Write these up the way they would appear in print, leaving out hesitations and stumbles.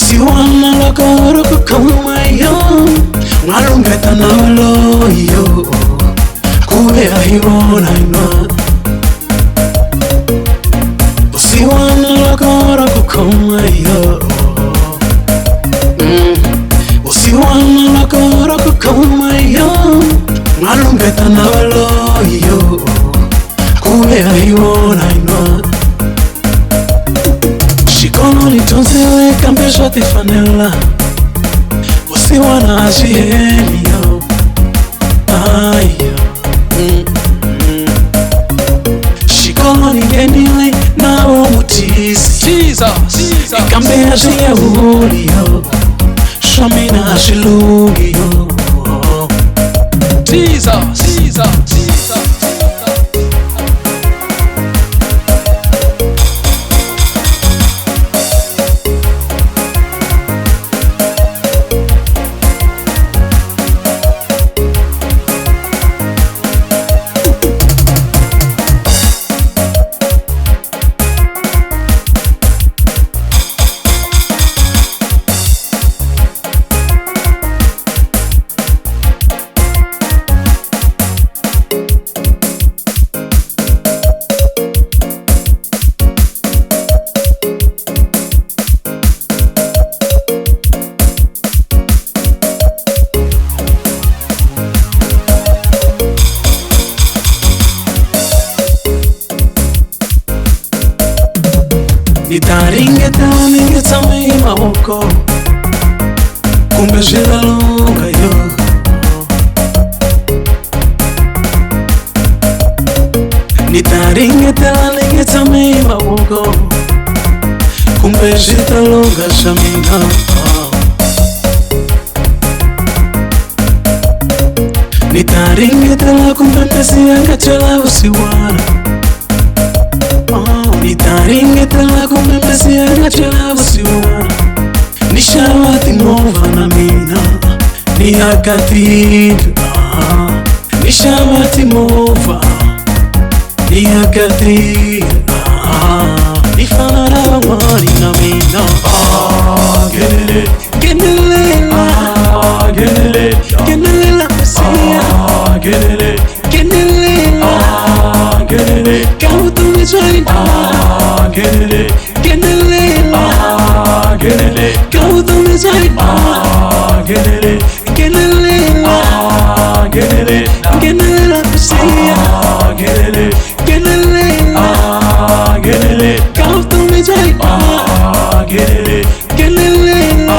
Vusiwana loko ri ku khoma yo, n'walungeta na valoyi yo, ku ve a hi vona hina. Vusiwana loko ri ku khoma yo, vusiwana loko ri ku khoma yo, n'walungeta na valoyi yo, ku ve a hi vona hina. Xikolo ni dyondzile kambe swa tifanela, vusiwana a swi heli yo, ayo. Xikolo ni nghenile na vo mutisi, kambe a swi nyawuli yo, swa mina a swi lunghi yo. Jesus, Jesus, Jesus. Ni ta ringeta ni nge tshami hi mavoko, kumbe swi ta lungha yo. Ni ta ringetela ni nge tshami hi mavoko, kumbe swi ta lungha swa mina. Ni ta ringetela kumbe Mesiya nga twela vusiwana. Ni ta ringetela kumbe Mesiya nga twela vusiwana. Ni xava timovha na mina, ni aka tindlu. Ni xava timovha, ni aka tindlu. Ni fana na van'wani na mina. Nghenelela, nghenelela Mesiya, nghenelela ka vutomi bya hina. Nghenelela ka vutomi bya hina. Nghenelela, nghenelela Mesiya, nghenelela ka vutomi bya hina. Nghenelela,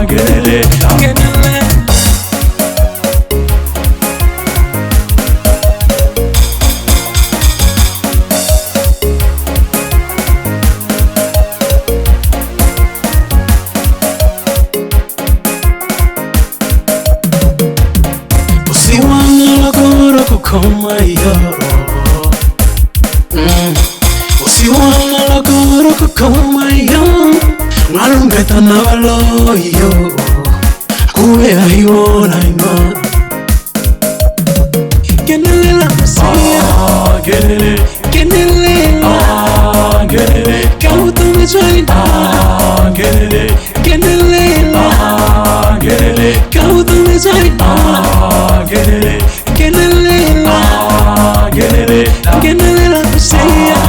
nghenelela. Vusiwana loko ri ku khoma yo, vusiwana loko ri ku khoma yo, n'walungeta na valoyi yo, ku ve a hi vona hina. Nghenelela Mesiya, nghenelela ka vutomi bya hina. Nghenelela ka vutomi bya hina. Nghenelela, nghenelela Mesiya,